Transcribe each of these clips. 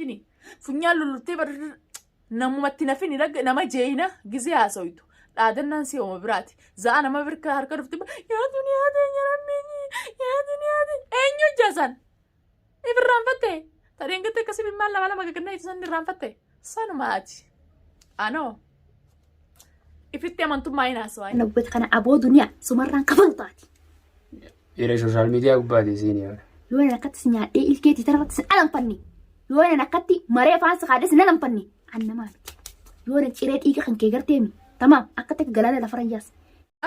nafini. Funyaan lulluttee bar namumatti nafini nama jeeyina gizee haasawitu. Dhaadannaan si hooma biraati. Za'a nama birka harka dhufti yaa duniyaa teenya rabbiin yaa duniyaa teenya eenyu hojjaasan? If irraanfatte? Tadheen gatte akkasii bimmaan lama lama gagannaa itti san irraanfatte? Sanumaati. Anoo. Ifitti amantummaa hin haasawaa. Kana gubbatti kana aboo duniyaa sumarraan kafalu taati. Dhiira sooshaal miidiyaa gubbaati isiin yaada. Yoo nan akkatti si nyaadhee ilkeetii tarratti sin alanfanne. Yoo nan akkatti maree afaan si kaadhee sin alanfanne. An namaa miti. Yoo nan ciree dhiiga kan kee garteemi. Tamaam akkatti akka galaana lafarra yaas.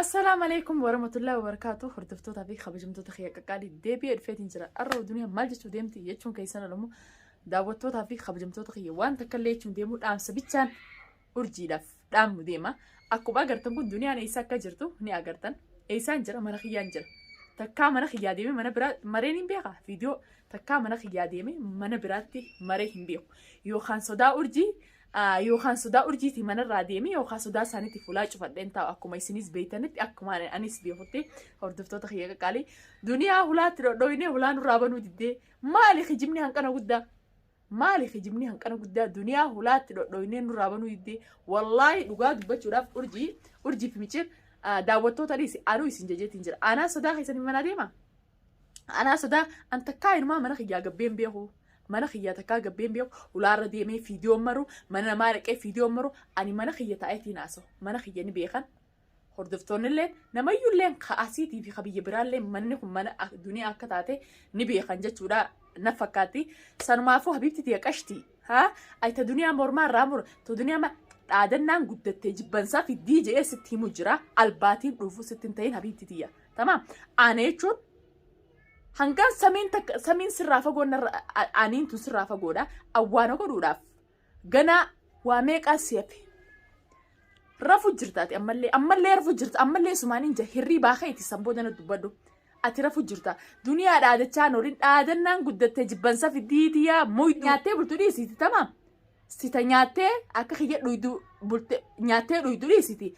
Assalaamu alaikum warahmatullahi wabarakatuh. Hordoftootaa fi kabajamtoota kiyya qaqqaalii deebi'ee dhufeetiin jira. Har'a duniyaa maal jechuu deemti jechuun keessan alamu daawwattootaa fi kabajamtoota kiyya waan takka illee jechuun deemuu dhaamsa bichaan urjiidhaaf dhaammu deema. Akkuma agartan kun duniyaan eessa akka jirtu ni agartan. Eessaan jira? Mana kiyyaan jira. Takkaa mana kiyyaa deemee mana biraa mareen hin beekaa viidiyoo takkaa mana kiyyaa deemee mana biraatti maree hin beeku. Yookaan sodaa urjii yookaan sodaa urjiitii manarraa deemee yookaan sodaa isaaniitti fulaa cufadheen taa'u akkuma isinis beektanitti akkuma anis beekutti hordoftoota kiyya qaqqaalii duniyaa hulaatti dhodhoyinee hulaa nurraa banuu diddee maali kijibni hanqana guddaa. Maali kijibni hanqana guddaa duniyaa hulaatti dhodhoynee nurraa banuu diddee wallaahi dhugaa dubbachuudhaaf urjii urjii fi micir daawwattoota dhiisi anuu isin jajeetiin jira anaa sodaa keessan hin manaa deema anaa sodaa an takkaa inumaa mana kiyyaa gabbeen beeku mana kiyyaa takkaa gabbeen beeku hulaarra deemee fiidiyoon maru mana namaa dhaqee fiidiyoon maru ani mana kiyya taa'eetiin haasa'u mana kiyya ni beekan Hordoftoonnilleen namayyuulleen ka asiitii fi ka biyya biraallee manni kun mana duniyaa akka taate ni beekan jechuudha na fakkaatti. Sanumaafuu habiibti tiya qashtii haa ayta duniyaa mormaa irraa mura ta duniyaa ma dhaadannaan guddattee jibbansaa fiddii je'ee sitti himu jira albaatiin dhuufu sitti hin ta'in habiibti tiyya. Tamaam ana jechuun hangaan samiin takka samiin sirraa fagoo narra aniin tun sirraa fagoodha awwaana godhuudhaaf Ganaa waa meeqaa si hafe. Rafu jirta ati ammallee ammallee rafu jirta ammallee sumaan hin jira hirriibaa keeti san booda na dubbadhu. Ati rafu jirta. Duniyaa dhaadachaa noolin dhaadannaan guddattee jibbansa fiddiitiyaa muydu nyaattee bultu dhiisiiti tamaam. Sita nyaattee akka kiyya dhuydu bulte nyaattee dhuydu dhiisiiti.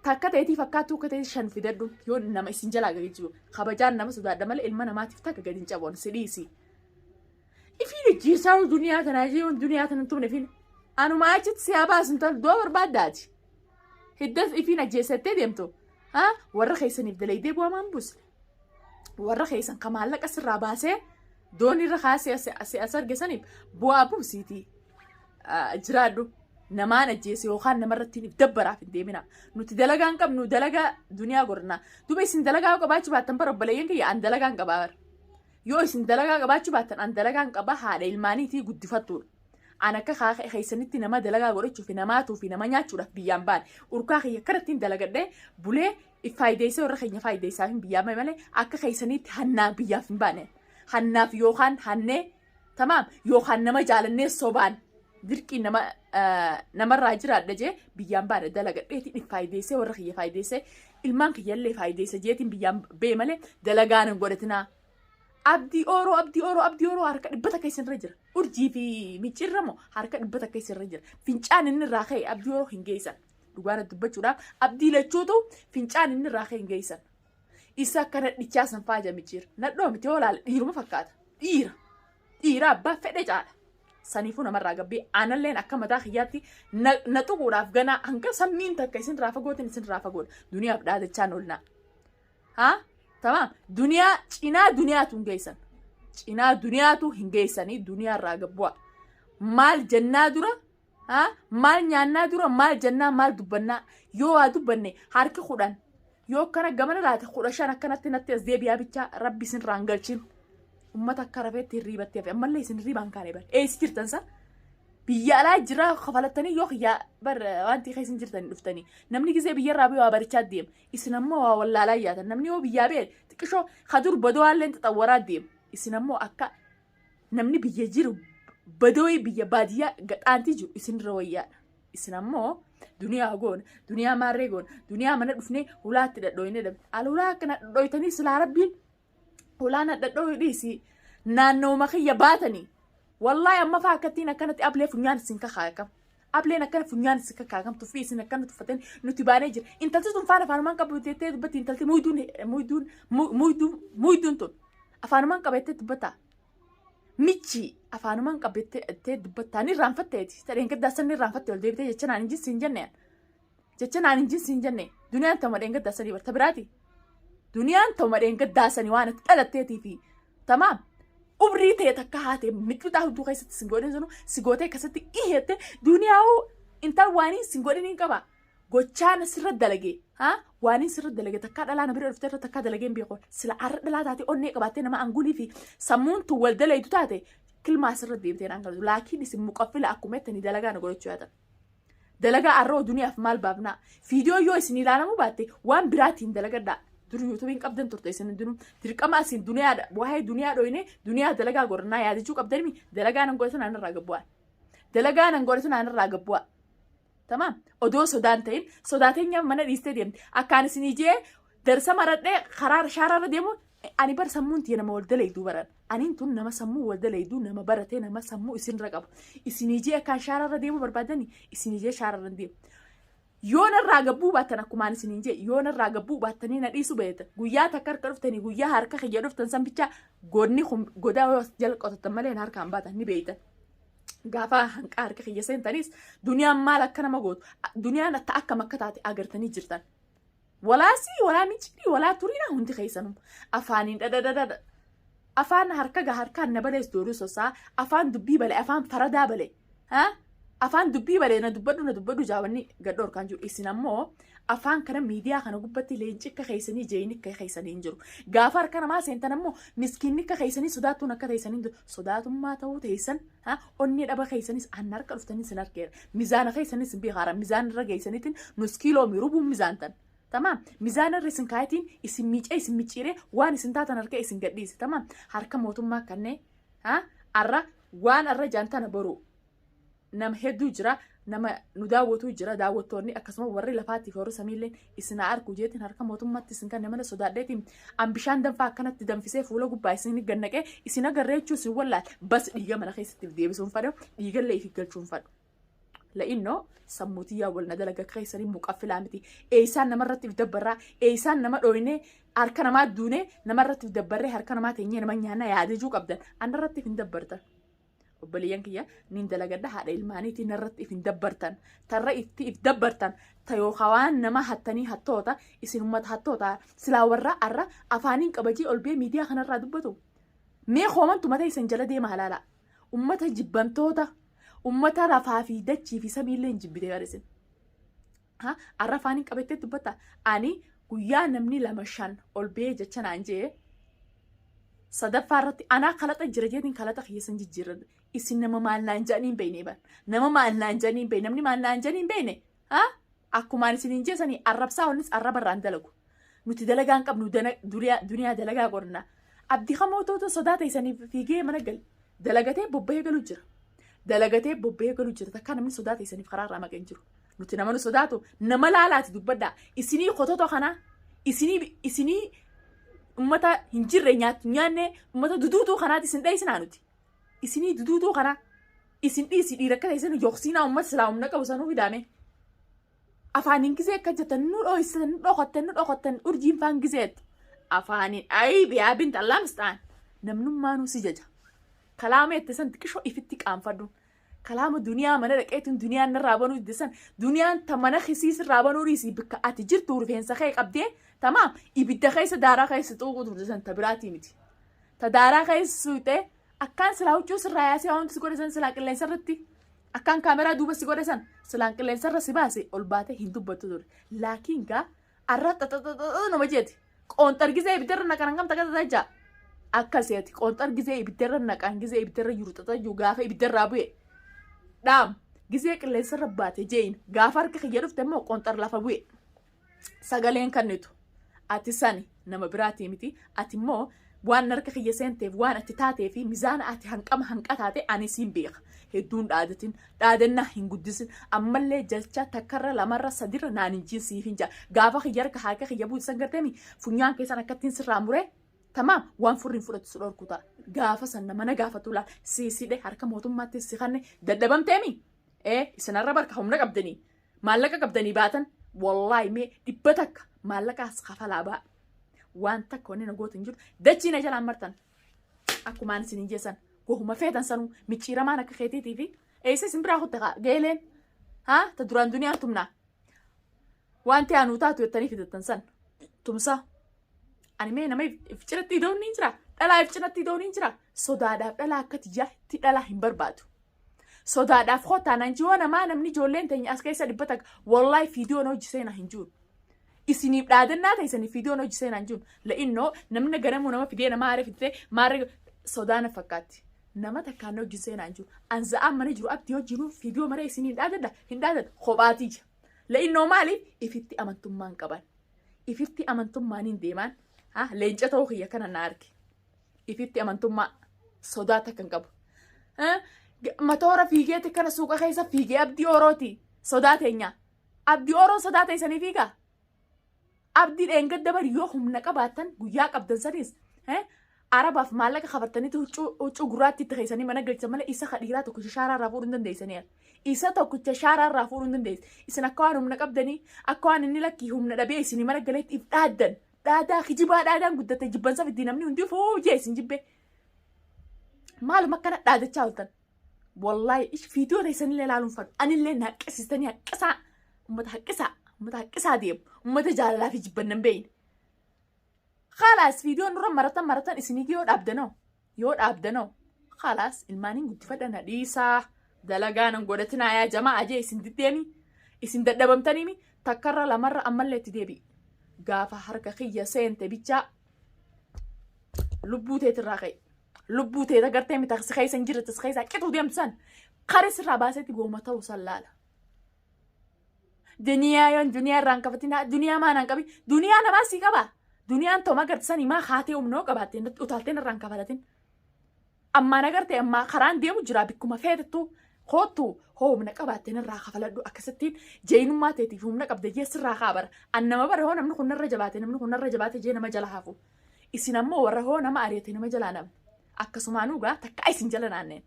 Takka ta'eetii fakkaattuu akka ta'e shan fidadhu yoo nama isin jalaa gadi jiru kabajaan nama sodaadha malee ilma namaatiif takka gadi hin caboon si dhiisi. Ifiin ijjiisaa duniyaa tanaa jechuun duniyaa tana tumne ifiin anuma achitti si haa baasu intal du'a barbaaddaati. Hidda ifiin ajjeessattee deemtu haa warra keessaniif dalaydee bu'aa maan buusne. Warra keessan ka maallaqa sirraa baasee doonii irra kaasee as as arge saniif bu'aa buusiitii jiraadhu. Namaan ajjeese yookaan namarratti if dabbaraaf hin deemina. Nuti dalagaa hin qabnu dalagaa duniyaa gorna. Duba isin dalagaa yoo qabaachuu baattan bara obboleeyyan kiyya an dalagaa hin qabaa bara. Yoo isin dalagaa qabaachuu baattan an dalagaan qaba haadha ilmaaniitii guddifattuudha. An akka keessanitti nama dalagaa godhachuu fi namaatuu fi nama nyaachuudhaaf biyyaan baane. Urkaa kiyya akkanattiin dalagadhee bulee if faayideessee warra keenya faayideessaaf hin biyyaa bahe malee akka keessanitti hannaa biyyaaf hin baane. Hannaaf yookaan hannee tamaam yookaan nama jaalannee sobaan dirqii nama namarraa jiraadha jee biyyaan baane dalagadheetiin if faayideessee warra kiyya faayideessee ilmaan kiyyallee faayideessa jeetiin biyyaan bee malee dalagaan hin godhatinaa. Abdii ooroo abdii ooroo abdii ooroo harka 100 isinirra jira. Urjii fi micciirra moo harka 100 isinirra jira. Fincaan inni irraa ka'e abdii ooroo hin geessan. Dhugaana dubbachuudhaaf abdii lachuutu fincaan inni irraa ka'e hin geessan. Isa akka nadhichaa san faaja micciira. Nadhoo miti yoo laala dhiiruma fakkaata. Dhiira. Dhiira abbaa fedhe caala. Saniifuu namarraa gabbee analleen akka mataa kiyyaatti na tuquudhaaf ganaa hanga sammiin takka isin irraa fagootiin isin irraa fagoodha. Duniyaaf dhaadachaan oolnaa. Haa? Tamaam. Duniyaa cinaa duniyaatu hin geessan. Cinaa duniyaatu hin geessanii duniyaa irraa gabbu'a. Maal jennaa dura? Haa? Maal nyaannaa dura? Maal jennaa? Maal dubbannaa? Yoo waa dubbanne harki 10 yoo akkana gamana laate 15 akkanatti natti as deebi'aa bichaa rabbi isin irraa hin galchin. Ummata akka rafeetti hirriibatti hafe ammallee isin hirriibaan kaane bar. Eessi jirtan sa? Biyya alaa jira kafalattanii yoo kiyyaa bar wanti keessa hin jirtanii dhuftanii. Namni gizee biyyarraa biyya waa barichaa deema. Isin ammoo waa wallaalaa yaatan. Namni yoo biyyaa ba'e xiqqishoo kadur badowaallee xaxawwaraa deema. Isin ammoo akka namni biyya jiru badooyi biyya baadiyyaa gadhaantii jiru isinirra wayyaadha. Isin ammoo duniyaa goona, duniyaa maarree goona, duniyaa mana dhufnee hulaatti dhadhooyinee dhabne. Ala hulaa akkana dhadhooytanii silaa rabbiin hulaa na dhadhooyu dhiisi naannawuma kiyya baatanii. Wallaahi amma faa akkattiin akkanatti ablee funyaan isin kakaakam. Ableen akkana funyaan isin kakaakam tuffii isin akkana tuffatan nuti baanee jira. Intalti tun faana afaanumaan qabu jettee dubbatti intalti muyduun muyduun muyduun muyduun tun afaanumaan qabattee dubbataa. Michi afaanumaan qabbettee dubbattaa ni irraanfatteeti. Tadheen gaddaa san ni irraanfatte ol deebitee jecha naan hin jinsi hin jenne. Jecha naan hin jinsi hin jenne. Duniyaan ta'uma dheengaddaa sanii barta biraati. Duniyaan ta'uma dheengaddaa sanii waan ati dhalatteetii fi tamaam. Umrii ta'e takka haatee mixmixaa hudduu keessatti sin godhin sunu si gootee akkasitti iheette duniyaa'uu intal waanii sin godhin hin qaba. Gochaan sirra dalage ha waaniin sirra dalage takkaa dhalaa na bira dhufte irra takkaa dalagee hin beeku. Sila arra dhalaa taate onnee qabaattee nama angulii fi sammuun tun wal dalaytu taate kilmaa sirra deebitee naan galtu. Laakiin isin muqaffila akkuma jettanii dalagaa na godhachuu yaatan. Dalagaa arra duniyaaf maal baafnaa? Fiidiyoo yoo isin ilaalamuu baatte waan biraatiin dalagadhaa. Dur yuutuubiin qabdan turte isin hundinuu. Dirqama isin duniyaadha. Waa'ee duniyaa dhoyne duniyaa dalagaa godhannaa yaadachuu qabdanimi dalagaa nan godhatu naan irraa gabbu'aa. Dalagaa nan godhatu naan irraa gabbu'aa. Tamaam. Odoo sodaan ta'in sodaateenya mana dhiistee deemte. Akkaan isin ijee darsa maradhee karaa shaararra deemu ani bar sammuun tiyya nama wal dalayduu baran. Aniin tun nama sammuu wal dalayduu nama baratee nama sammuu isinirra qabu. Isin ijee akkaan shaararra deemuu barbaadani isin ijee shaararra deemu. Yoo narraa gabbuu baattan akkumaan isiniin jee yoo narraa gabbuu baattanii na dhiisu beektan guyyaa takka harka dhuftanii guyyaa harka kiyya dhuftan san bichaa godni kun godaa yoo jala qotattan malee harkaan baatan ni beektan. Gaafa hanqaa harka kiyya seentanis duniyaan maal akka nama gootu duniyaan atta akkam akka taate agartanii jirtan. Walaa sii walaa micciirii walaa turiina hundi keessanuu afaaniin dhadhadhadha. Afaan harka gaa harkaan na balees dooruu sosaa afaan dubbii bale afaan faradaa bale. Ha? Afaan dubbii bale na dubbadhu na dubbadhu jaawanni gadhoo harkaan jiru isin ammoo afaan kana miidiyaa kana gubbatti leenci akka keessanii jeeyni akka keessanii hin jiru. Gaafa harka namaa seentan ammoo miskiinni akka keessanii sodaattuun akka teessanii hin jiru. Sodaatummaa ta'uu teessan ha onnee dhaba keessanis anna harka dhuftanii sin argeera. Mizaana keessanis hin beekaara. Mizaan irra geessaniitiin nus kiiloo mirubuun mizaantan. Tamaam mizaana irra isin kaayatiin isin miicee isin micciiree waan isin taatan harka isin gadhiise. Tamaam harka mootummaa kannee ha arra waan arra jaantana boru nama hedduu jira nama nu daawwatu jira daawwattoonni akkasuma warri lafaatiif warri samiillee isin haa argu jeetiin harka mootummaatti isin kan mana sodaadheetiin an bishaan danfaa akkanatti danfisee fuula gubbaa isin gannaqee isin agarree jechuu isin wallaal bas dhiiga mana keessatti deebisuun fadhu dhiigallee ifi galchuun fadhu. La'innoo sammuutiyyaa wal na dalaga keessanii muqaffilaa miti. Eeysaan namarratti if dabbarraa eeysaan nama dhooynee harka namaa duunee namarratti if dabbarree harka namaa teenyee nama nyaannaa yaadajuu qabdan anarratti if hin dabbartan. Obboleeyyan kiyya nin dalagadha haadha ilmaaniitii narratti if hin dabbartan. Tarra itti if dabbartan ta yookaan waan nama hattanii hattoota isin ummata hattoota silaa warra arra afaaniin qabajee ol bee miidiyaa kanarraa dubbatu. Mee koomantu mataa isin jala deema halaala. Ummata jibbamtoota ummata lafaa fi dachii fi samiillee hin jibbite barisin. Ha arra afaaniin qabattee dubbatta ani guyyaa namni lama shan ol bee jecha naan jee sadaffaa irratti anaa kalaxa jira jeetiin kalaxa kiyya san jijjiirradha. Isin nama maal naan jedhanii hin beekne ban. Nama maal naan jedhanii hin beekne namni maal naan jedhanii hin beekne. Ha akkumaan isin hin jeesanii arrabsaa onnis arraba irraan dalagu. Nuti dalagaa hin qabnu duniyaa dalagaa godhna. Abdii kamootoota sodaa ta'isanii fiigee mana gal dalagatee bobba'ee galu jira. Dalagatee bobba'ee galu jira. Takkaa namni sodaa ta'isaniif karaa irraa maqee hin jiru. Nuti nama nu sodaatu nama laalaati dubbadhaa. Isinii kototoo kana isinii isinii ummata hin jirre nyaattu nyaanne ummata duduutuu kanaati isin dheessinaa nuti. Isinii duduutuu kana isin dhiisi dhiira akka teessan yoksiinaa ummata silaa humna qabu sanuu fidaame. Afaaniin gisee akka jettan nu dhoysan nu dhokattan nu dhokattan urjiin faan giseettu. Afaaniin ayi biyaa binta Allah mistaan namnummaanuu si jaja. Kalaama itti san xiqishoo ifitti qaanfadhu. Kalaama duniyaa mana dhaqeetiin duniyaan narraa banuu didde san duniyaan ta mana kisii sirraa banuu dhiisi bikka ati jirtu rifeensa kee qabdee tamaam ibidda keessa daaraa keessa xuuquu turte san ta biraatii miti. Ta daaraa keessa suuxee akkaan silaa huccuu sirraa yaasee waan si godhe san silaa qilleensa irratti akkaan kaameraa duuba si godhe san silaan qilleensa irra si baase ol baatee hin dubbattu ture. Laakiin gaa arra xaxaxaxaxa nama jeeti. Qoonxar gizee ibiddarra naqan hangam takka xaxaja. Akkaseeti qoonxar gizee ibiddarra naqan gizee ibiddarra jiru xaxaju gaafa ibiddarraa bu'e. Dhaam gizee qilleensarra baate jeeyin gaafa harka kiyya dhufte immoo qoonxar lafa bu'e. Sagaleen kannitu ati sani nama biraatii miti ati immoo waan harka kiyya seenteef waan ati taatee fi mizaana ati hanqama hanqa taate ani siin beeka. Hedduun dhaadatin dhaadannaa hin guddisin ammallee jecha takkarra lamarra sadirra naan hin jiin siif hin jaa gaafa kiyya harka harka kiyya buusan garteemi funyaan keessan akkattiin sirraa muree tamaam waan furriin fudhatu si dhorku ta'a gaafa san nama na gaafatu laal siisidhe harka mootummaatti si kanne dadhabamteemi ee isinarra barka humna qabdanii maallaqa qabdanii baatan wallaahi mee 100 maallaqaas kafalaa ba'a waan takka wanni na gootan jiru dachii na jalaan martan akkumaan isin hin jeessan. Gohuma feetan sanuu micciiramaan akka keetiitii fi eessa isin biraa kutte kaa geeleen haa ta duraan duniyaan tumnaa. Wanti anuu taatu jettanii fidattan san tumsa. Ani mee nama if cinatti ida'uun ni jira. Dhalaa if cinatti ida'uun ni jira. Sodaadhaaf dhalaa akka tiyyaatti dhalaa hin barbaadu. Sodaadhaaf kottaa nan ji'oo namaa namni ijoolleen teenya as keessa 100 wallaahi fiidiyoon hojii seenaa hin jiru. Isiniif dhaadannaa ta'isanii fiidiyoon hojii seenaa hin jiru. La'innoo namni ganamuu nama fidee nama haaree fidee maarree sodaa na fakkaatti. Nama takkaan hojii seenaa hin jiru. Anza'aan mana jiru abdii hojiinuu fiidiyoo maree isinii hin dhaadadha hin dhaadadha kophaatii jira. La'innoo maaliif ifitti amantummaan qaban. Ifitti amantummaan hin deemaan. Leenca ta'uu kiyya kana na arge. Ifitti amantummaa sodaa takka hin qabu. Matoora fiigeeti kana suuqa keessa fiigee abdii orooti sodaa teenya. Abdii oroon sodaa teessanii fiigaa. Abdii dheengadda bari yoo humna qabaattan guyyaa qabdan sanis Arabaaf maallaqa kafartaniitu huccuu gurraatti itti keessanii mana galchan malee isa ka dhiiraa tokkicha shaaraa irraa fuudhuu hin dandeessanii. Isa tokkicha shaaraa irraa fuudhuu hin dandeessu. Isin akka waan humna qabdanii akka waan inni lakkii humna dhabee isinii mana galeetti if dhaaddan. Dhaadaa kijibaa dhaadaan guddatte jibbansa fiddi namni hundi fuujee isin jibbe. Maaluma akkana dhaadachaa ooltan. Wallaahi fiidiyoo teessanillee ilaaluun fadhu. Anillee na haqqisiistanii haqqisaa. Uummata haqqisaa. Uummata haqqisaa deemu. Uummata jaalalaa fi jibban nan beeyne. Khalaas fiidiyoon nurra maratan maratan isinii yoo dhaabdanoo. Yoo dhaabdanoo. Khalaas ilmaaniin guddifadha na dhiisaa. Dalagaa nan godhatinaa yaa jamaa ajee isin diddeemi. Isin dadhabamtaniimi takkarra lamarra ammallee itti deebi'i. Gaafa harka kiyya seente bichaa lubbuu teetirraa ka'e. Lubbuu teeta gartee miti si keessa hin jirre si keessaa qituu deemtu san kare sirraa baasetti gooma ta'uu san laala. Duniyaa yoon duniyaa irraa hin qabatin duniyaa maan hin qabin duniyaa namaa sii qaba. Duniyaan tooma gartisanii maa haatee humnoo qabaatte utaalteen irraa hin kafalatin. Ammaan agartee ammaa karaan deemu jira bikkuma feetettu koottu hoo humna qabaatte narraa kafaladhu akkasittiin jeenummaa teetiif humna qabda jee sirraa kaa bara. An nama bara hoo namni kun narra jabaate namni kun narra jabaate jee nama jala hafu. Isin ammoo warra hoo nama ari'ate nama jalaa namni. Akkasumaanuu gaa takkaa isin jala naanneen.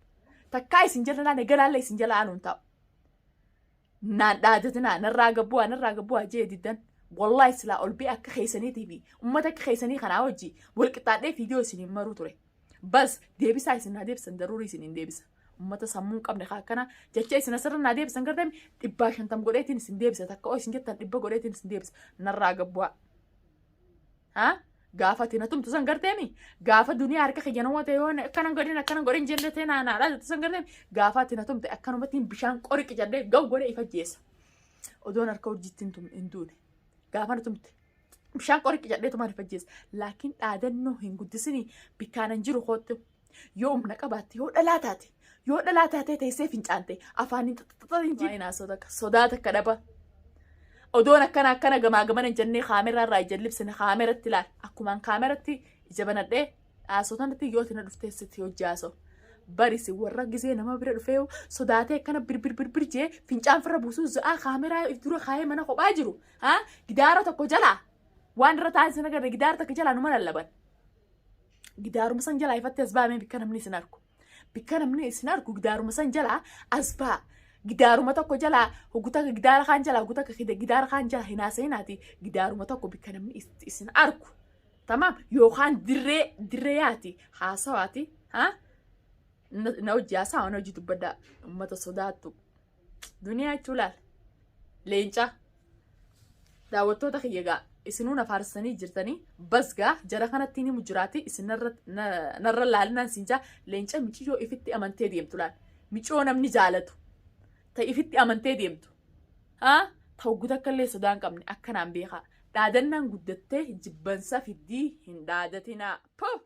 Takkaa isin jala naannee galaallee isin jala aanuun taa'u. Naan dhaadatinaa narraa gabbu'aa narraa gabbu'aa jee diddan. Wallaahi silaa ol bee akka keessaniitii fi uummata akka keessanii kanaa wajji wal qixxaadhee fiidiyoo isiniin maruu ture. Bas deebisaa isin naa deebisan daruurii isin hin deebisa. Uummata sammuu hin qabne akkana jecha isin asirra naa deebisan gartee 150 godheetiin isin deebisa takka oo isin jettan 100 godheetiin isin deebisa narraa gabbu'aa. Ha? Gaafa ati na tumtu san garteemi gaafa duniyaa harka kiyya nama ta'e yoo akkana godhin akkana godhin jenne ta'e naa naa jettu san garteemi gaafa ati na tumte akkanumattiin bishaan qoriqi jedhee gaw godhee ifa jeessa. Odoon harka hojiitti hin duune gaafa na tumte bishaan qoriqi jedhee tumaan ifa jeessa. Laakiin dhaadannoo hin guddisinii bikkaanan jiru kootti yoo humna qabaatte yoo dhalaa taate yoo dhalaa taatee teessee fincaante afaaniin xaxaxaxin jiru. Sodaa takka dhaba. Odoon akkana akkana gamaa gamana hin jennee kaameraa irraa ija libsine kaameratti ilaal. Akkumaan kaameratti ija banadhee haasotanatti yoo tina dhuftee sitti hojii haasoo. Barisi warra gizee nama bira dhufee sodaatee akkana birbir birbir jee fincaan firra buusuu za'aa kaameraa if dura kaayee mana kophaa jiru. Gidaara tokko jalaa waan irra taa'an sin agarre gidaara tokko jalaa numa lallaban. Gidaaruma san jalaa ifatti as baamee bikka namni isin argu. Bikka namni isin argu gidaaruma san jalaa as ba'a. Gidaaruma tokko jalaa hogguu takka gidaara kaan jalaa hogguu takka gidaara kaan jalaa hin haasa'inaati. Gidaaruma tokko bikka namni isin argu. Tamaam yookaan dirree dirree yaati haasawaati. Na hojii haasawa na hojii dubbaddaa uummata sodaattu. Duniyaa jechuu laal. Leenca. Daawwattoota kiyya gaa isinuu na faarsanii jirtanii bas gaa jara kanatti ni mujjiraati isin narra laalinaan siin jaa leenca miciyyoo ifitti amantee deemtu laal. Miciyoo namni jaalatu. Ta ifitti amantee deemtu. Haa? Ta hogguu takka illee sodaa hin qabne akkanaan beekaa. Dhaadannaan guddattee jibbansa fiddii hin dhaadatinaa. Puh!